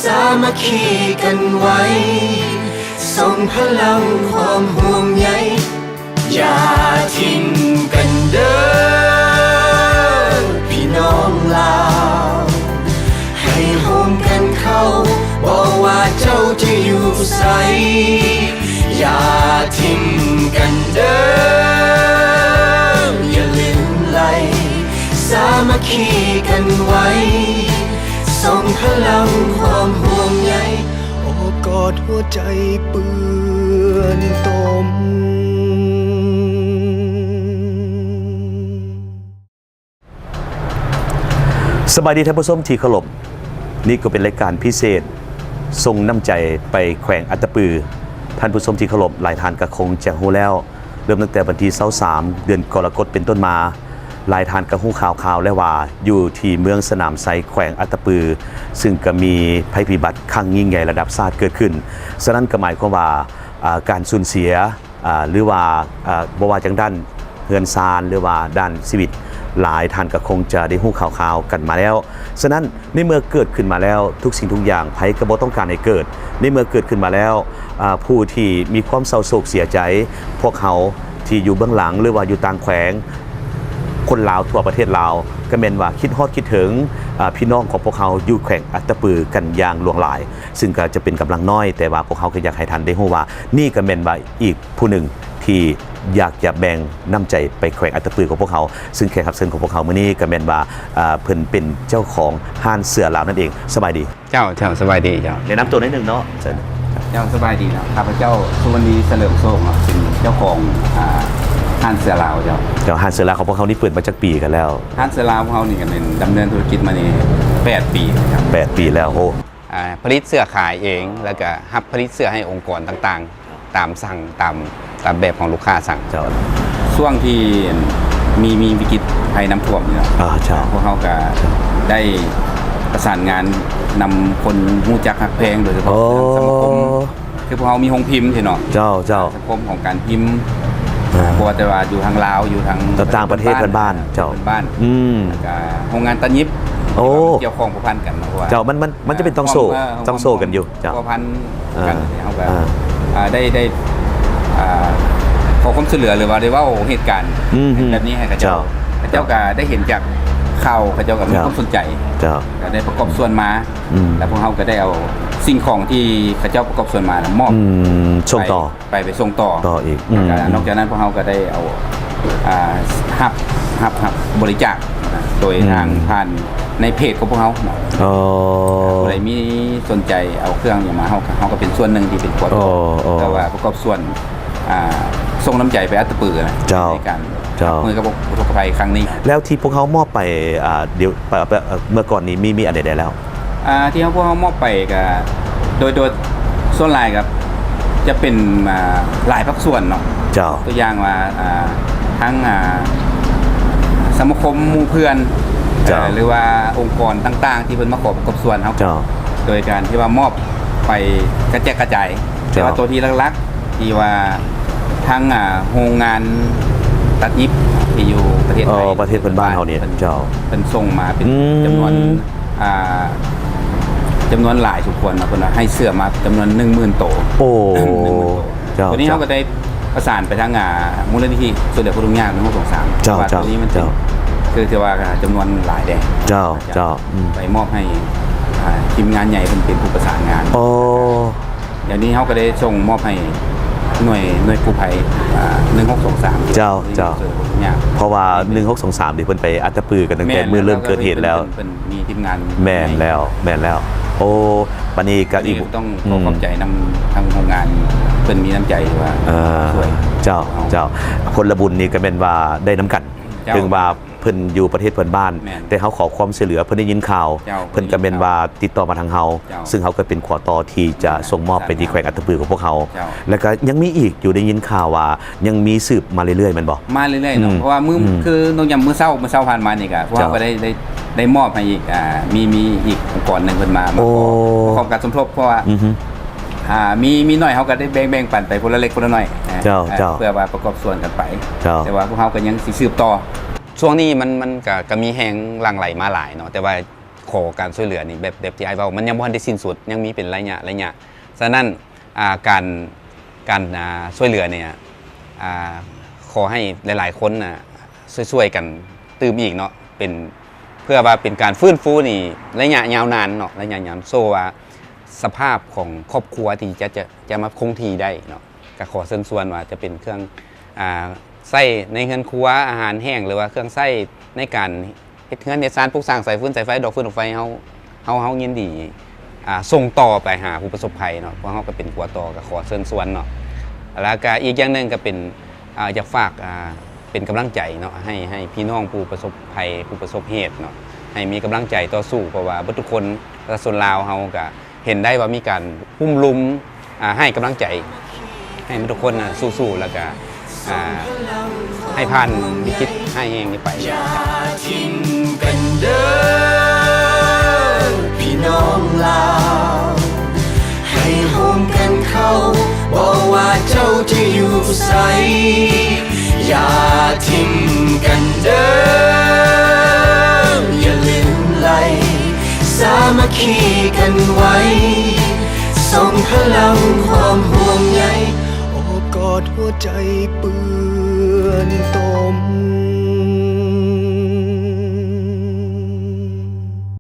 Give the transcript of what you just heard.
ສາມັກຄີກັນໄວ້ ສົ່ງພະລັງຄວາມຫ່ວງໃຍ ຢ່າຖິ້ມກັນເດີພີ່ນ້ອງລາວ ໃຫ້ໂຮມກັນເຂົ້າ ບໍ່ວ່າເຈົ້າຈະຢູ່ໃສ ຢ່າຖິ້ມກັນເດີ ຢ່າລືມໄຫຼ ສາມັກຄີກັນໄວ້ ສົ່ງພະລັງຄວາມຫ່ວງໃຍ ໂອບກອດຫົວໃຈເປື້ອນຕົມ. ສະບາຍດີທ່ານຜູ້ຊົມທີ່ເຄົາລົບ, ນີ້ກໍເປັນລາຍການພິເສດ ສົ່ງນ້ຳໃຈໄປແຂວງອັດຕະປື. ທ່ານຜູ້ຊົມທີ່ເຄົາລົບ, ຫຼາຍທ່ານກໍຄົງຈະຮູ້ແລ້ວ, ເລີ່ມຕັ້ງແຕ່ວັນທີຊາວສາມ ເດືອນກໍລະກົດເປັນຕົ້ນມາ, ຫຼາຍທ່ານກໍຮູ້ຂ່າວໆແລ້ວວ່າ ຢູ່ທີ່ເມືອງສະໜາມໄຊ ແຂວງອັດຕະປື ຊຶ່ງກໍມີໄພພິບັດຄັ້ງຍິ່ງໃຫຍ່ລະດັບຊາດເກີດຂຶ້ນ. ສະນັ້ນກໍໝາຍຄວາມວ່າ ອາ ການສູນເສຍ ອາ ຫຼືວ່າ ອາ ບໍ່ວ່າທາງດ້ານເຮືອນຊານ ຫຼືວ່າດ້ານຊີວິດ ຫຼາຍທ່ານກໍຄົງຈະໄດ້ຮູ້ຂ່າວໆກັນມາແລ້ວ. ສະນັ້ນ ໃນເມື່ອເກີດຂຶ້ນມາແລ້ວ ທຸກສິ່ງທຸກຢ່າງໃຜກໍບໍ່ຕ້ອງການໃຫ້ເກີດ. ໃນເມື່ອເກີດຂຶ້ນມາແລ້ວ ອາ ຜູ້ທີ່ມີຄວາມເສົ້າໂສກເສຍໃຈ ພວກເຮົາທີ່ຢູ່ເບື້ອງຫຼັງ ຫຼືວ່າຢູ່ຕ່າງແຂວງ ຄົນລາວທົ່ວປະເທດລາວ ກໍແມ່ນວ່າຄິດຮອດຄິດເຖິງ ອາ ພີ່ນ້ອງຂອງພວກເຮົາຢູ່ແຂວງອັດຕະປືກັນຢ່າງຫຼວງຫຼາຍ. ຊຶ່ງກໍຈະເປັນກຳລັງນ້ອຍ, ແຕ່ວ່າພວກເຮົາກໍຢາກໃຫ້ທ່ານໄດ້ຮູ້ວ່າ ນີ້ກໍແມ່ນວ່າອີກຜູ້ໜຶ່ງທີ່ຢາກຈະແບ່ງນ້ຳໃຈໄປແຂວງອັດຕະປືຂອງພວກເຮົາ. ຊຶ່ງແຂກຮັບເຊີນຂອງພວກເຮົາມື້ນີ້ກໍແມ່ນວ່າ ອາ ເພິ່ນເປັນເຈົ້າຂອງຮ້ານເສືອລາວນັ້ນເອງ. ສະບາຍດີ. ເຈົ້າ ເຈົ້າ ສະບາຍດີເຈົ້າ. ແນະນຳຕົວໜ້ອຍໜຶ່ງເນາະ. ເຊີນ. ເຈົ້າ ສະບາຍດີເນາະ. ຂ້າພະເຈົ້າ ສຸວັນນີ ສະເຫຼີມໂຊກເນາະ, ເປັນເຈົ້າຂອງ ອາ ຮ້ານເສືອລາວເຈົ້າ. ເຈົ້າ ຮ້ານເສືອລາວຂອງພວກເຮົານີ້ເປີດມາຈັກປີກັນແລ້ວ? ຮ້ານເສືອລາວຂອງເຮົານີ້ກໍແມ່ນດຳເນີນທຸລະກິດມານີ້ແປດປີແລ້ວ. ແປດປີແລ້ວ. ໂອ້ ອ່າ ຜະລິດເສື້ອຂາຍເອງ ແລ້ວກະຮັບຜະລິດເສື້ອໃຫ້ອົງກອນຕ່າງໆ ຕາມສັ່ງ ຕາມ ຕາມແບບຂອງລູກຄ້າສັ່ງ. ເຈົ້າ. ຊ່ວງທີ່ມີ ມີວິກິດໄພນ້ຳຖ້ວມນີ້ເນາະ, ອາ ເຈົ້າ. ພວກເຮົາກະໄດ້ປະສານງານນຳຄົນຮູ້ຈັກຮັກແພງ ໂດຍສະເພາະ ໂອ້ ທາງສະມາຄົມ ຄືພວກເຮົາມີໂຮງພິມຊີ້ເນາະ. ເຈົ້າ ເຈົ້າ. ສະມາຄົມຂອງການພິມ ອ່າ ບໍ່ວ່າແຕ່ວ່າຢູ່ທາງລາວ ຢູ່ທາງ ຕ່າງປະເທດເພື່ອນບ້ານ. ເຈົ້າ. ເພື່ອນບ້ານ. ອືມ. ແລ້ວກະໂຮງງານຕັດຫຍິບ ໂອ້ ທີ່ວ່າມັນກ່ຽວຂ້ອງພົວພັນກັນເນາະ ເພາະວ່າ ເຈົ້າ ມັນ ມັນ ມັນຈະເປັນຕ່ອງໂສ້ ເອີ ຕ່ອງໂສ້ກັນຢູ່. ເຈົ້າ. ພົວພັນກັນ. ເອີ ເຮົາກໍ ເອີ ອາ ໄດ້ ໄດ້ ອາ ຂໍຄວາມຊ່ວຍເຫຼືອ ຫຼືວ່າໄດ້ເວົ້າເຫດການ ອືມ ແບບນີ້ໃຫ້ເຂົາເຈົ້າ. ເຈົ້າ. ເຂົາເຈົ້າກໍໄດ້ເຫັນຈາກຂ່າວ ເຂົາເຈົ້າກໍມີ ເຈົ້າ ຄວາມສົນໃຈ. ເຈົ້າ. ກໍໄດ້ປະກອບສ່ວນມາ. ອືມ. ແລ້ວພວກເຮົາກໍໄດ້ເອົາສິ່ງຂອງທີ່ເຂົາເຈົ້າປະກອບສ່ວນມາມອບ ອືມ ສົ່ງຕໍ່ ໄປ ໄປ ໄປສົ່ງຕໍ່ ຕໍ່ອີກ. ອືມ. ແລ້ວກໍນອກຈາກນັ້ນ ພວກເຮົາກໍໄດ້ເອົາ ອ່າ ຮັບ ຮັບ ຮັບບໍລິຈາກນະ ໂດຍ ອືມ ທາງຜ່ານໃນເພຈຂອງພວກເຮົາເນາະ. ອໍ ຜູ້ໃດມີສົນໃຈເອົາເຄື່ອງຫຍັງມາ ເຮົາ ເຮົາກໍເປັນສ່ວນໜຶ່ງທີ່ເປັນຂົວໂຕ ອໍ ແຕ່ວ່າປະກອບສ່ວນ ອ່າ ສົ່ງນ້ຳໃຈໄປອັດຕະປືນະ ເຈົ້າ ໃນການ ເຈົ້າ ຮັບມືກັບອຸທົກກະໄພຄັ້ງນີ້. ແລ້ວທີ່ພວກເຮົາມອບໄປ ອ່າ ດຽວ ເມື່ອກ່ອນນີ້ມີ ມີອັນໃດແດ່ແລ້ວ? ອ່າ ທີ່ເຮົາ ພວກເຮົາມອບໄປກໍໂດຍ ໂດຍສ່ວນຫຼາຍກໍຈະເປັນ ອ່າ ຫຼາຍພາກສ່ວນເນາະ. ເຈົ້າ. ຕົວຢ່າງວ່າ ອ່າ ທັງ ອ່າ ສະມາຄົມໝູ່ເພື່ອນ ເຈົ້າ ເອີ ຫຼືວ່າອົງກອນຕ່າງໆ ທີ່ເພິ່ນມາຂໍປະກອບສ່ວນເຮົາ ເຈົ້າ ໂດຍການທີ່ວ່າມອບໄປກະແຈກກະຈາຍ. ເຈົ້າ. ແຕ່ວ່າຕົວທີ່ຫຼັກໆ ທີ່ວ່າທາງ ອ່າ ໂຮງງານຕັດຫຍິບທີ່ຢູ່ປະເທດໄທ ອໍ ປະເທດເພື່ອນບ້ານເຮົານີ້ ເພິ່ນ ເຈົ້າ ເພິ່ນສົ່ງມາເປັນ ອືມ ຈຳນວນ ອ່າ ຈຳນວນຫຼາຍສົມຄວນເນາະ ເພິ່ນວ່າໃຫ້ເສື້ອມາຈຳນວນໜຶ່ງໝື່ນໂຕ. ໂອ້ ໜຶ່ງໝື່ນໂຕ. ເຈົ້າ. ຕົວນີ້ເຮົາກໍໄດ້ປະສານໄປທາງ ອ່າ ມູນນິທິຊ່ວຍເຫຼືອຜູ້ທຸກຍາກ ໜຶ່ງຫົກສອງສາມ ເຈົ້າ ວ່າ ເຈົ້າ ຕົວນີ້ມັນ ເຈົ້າ ຄື ຖືວ່າຈຳນວນຫຼາຍແດ່. ເຈົ້າ ເຈົ້າ. ອືມ. ໄປມອບໃຫ້ ອ່າ ທີມງານໃຫຍ່ເພິ່ນເປັນຜູ້ປະສານງານ. ອໍ ດຽວນີ້ເຮົາກໍໄດ້ສົ່ງມອບໃຫ້ໜ່ວຍ ໜ່ວຍກູ້ໄພ ອ່າ ໜຶ່ງຫົກສອງສາມ ເຈົ້າ ເຈົ້າ ເພາະວ່າ ໜຶ່ງຫົກສອງສາມ ນີ້ເພິ່ນໄປອັດຕະປືກັນຕັ້ງແຕ່ມື້ເລີ່ມເກີດເຫດແລ້ວ. ເພິ່ນ ເພິ່ນມີທີມງານ. ແມ່ນແລ້ວ ແມ່ນແລ້ວ. ໂອ້ ບັດນີ້ກໍອີກ ຕ້ອງ ອືມ ຂໍຂອບໃຈນຳທາງໂຮງງານ ເພິ່ນມີນ້ຳໃຈທີ່ວ່າ ເອີ ຊ່ວຍ. ເຈົ້າ ເຈົ້າ. ຜົນລະບຸນນີ້ກໍແມ່ນວ່າໄດ້ນຳກັນ ເຖິງວ່າ ເພິ່ນຢູ່ປະເທດເພື່ອນບ້ານ ແຕ່ເຮົາຂໍຄວາມຊ່ວຍເຫຼືອ ເພິ່ນໄດ້ຍິນຂ່າວ ເພິ່ນກໍແມ່ນວ່າຕິດຕໍ່ມາທາງເຮົາ ເຈົ້າ ຊຶ່ງເຮົາກໍເປັນຂົວຕໍ່ທີ່ຈະສົ່ງມອບໄປທີ່ແຂວງອັດຕະປືຂອງພວກເຮົາ ເຈົ້າ ແລ້ວກໍຍັງມີອີກຢູ່ ໄດ້ຍິນຂ່າວວ່າຍັງມີສືບມາເລື້ອຍໆ ແມ່ນບໍ່? ມາເລື້ອຍໆ ເນາະ ອືມ ເພາະວ່າມື້ ອືມ ຄື ຍົກຕົວຢ່າງມື້ເຊົ້າ ມື້ເຊົ້າຜ່ານມານີ້ກໍ ເຈົ້າ ພວກເຮົາກໍໄດ້ ໄດ້ ໄດ້ມອບໃຫ້ອີກ ອ່າ ມີ ມີອີກອົງກອນໜຶ່ງເພິ່ນມາ ມາຂໍ ມາຂໍການສົມທົບ ເພາະວ່າ ອືຮຶ ອ່າ ມີ ມີໜ້ອຍເຮົາກໍໄດ້ແບ່ງ ແບ່ງປັນໄປຄົນລະເລັກຄົນລະໜ້ອຍ ເຈົ້າ ເຈົ້າ ເພື່ອວ່າປະກອບສ່ວນກັນໄປ ເຈົ້າ ແຕ່ວ່າພວກເຮົາກໍຍັງຊິສືບຕໍ່. ຊ່ວງນີ້ມັນ ມັນກະ ກະມີແຮງຫຼັ່ງໄຫຼມາຫຼາຍເນາະ ແຕ່ວ່າ ຂໍການຊ່ວຍເຫຼືອນີ້ ແບບ ແບບທີ່ອ້າຍເວົ້າ ມັນຍັງບໍ່ທັນໄດ້ສິ້ນສຸດ ຍັງມີເປັນໄລຍະ ໄລຍະ. ສະນັ້ນ ອ່າ ການ ການ ອ່າ ຊ່ວຍເຫຼືອນີ້ ອ່າ ຂໍໃຫ້ຫຼາຍໆຄົນນະ ຊ່ວຍໆກັນຕື່ມອີກເນາະ ເປັນ ເພື່ອວ່າເປັນການຟື້ນຟູນີ້ໄລຍະຍາວນານເນາະ ໄລຍະຍາວ ໂຊວ່າສະພາບຂອງຄອບຄົວທີ່ຈະ ຈະ ຈະມາຄົງທີ່ໄດ້ເນາະ. ກໍຂໍເຊີນຊວນວ່າຈະເປັນເຄື່ອງ ອ່າ ໃຊ້ໃນເຮືອນຄົວ ອາຫານແຫ້ງ ຫຼືວ່າເຄື່ອງໃຊ້ໃນການເຮັດເຮືອນເຮັດຊານ ປຸກສ້າງສາຍຟືນສາຍໄຟ ດອກຟືນດອກໄຟ ເຮົາ ເຮົາ ເຮົາຍິນດີ ອ່າ ສົ່ງຕໍ່ໄປຫາຜູ້ປະສົບໄພເນາະ ພວກເຮົາກໍເປັນຂົວຕໍ່ ກໍຂໍເຊີນຊວນເນາະ. ແລ້ວກໍອີກຢ່າງໜຶ່ງກໍເປັນ ອ່າ ຢາກຝາກ ອ່າ ເປັນກຳລັງໃຈເນາະ ໃຫ້ ໃຫ້ພີ່ນ້ອງຜູ້ປະສົບໄພ ຜູ້ປະສົບເຫດເນາະ ໃຫ້ມີກຳລັງໃຈຕໍ່ສູ້ ເພາະວ່າເບິດທຸກຄົນ ປະຊາຊົນລາວເຮົາກໍເຫັນໄດ້ວ່າມີການຫຸ້ມລຸມ ອ່າ ໃຫ້ກຳລັງໃຈ ໃຫ້ເບິດທຸກຄົນນະ ສູ້ໆ ແລ້ວກໍ ອ່າ ໃຫ້ຜ່ານວິກິດຮ້າຍແຮງນີ້ໄປ. ຢ່າຖິ້ມກັນເດີພີ່ນ້ອງລາວ ໃຫ້ໂຮມກັນເຂົ້າ ບໍ່ວ່າເຈົ້າຈະຢູ່ໃສ ຢ່າຖິ້ມກັນເດີ ຢ່າລືມໄຫຼ ສາມັກຄີກັນໄວ້ ສົ່ງພະລັງຄວາມຫ່ວງໃຍ ໂອບກອດຫົວໃຈເປື້ອນຕົມ.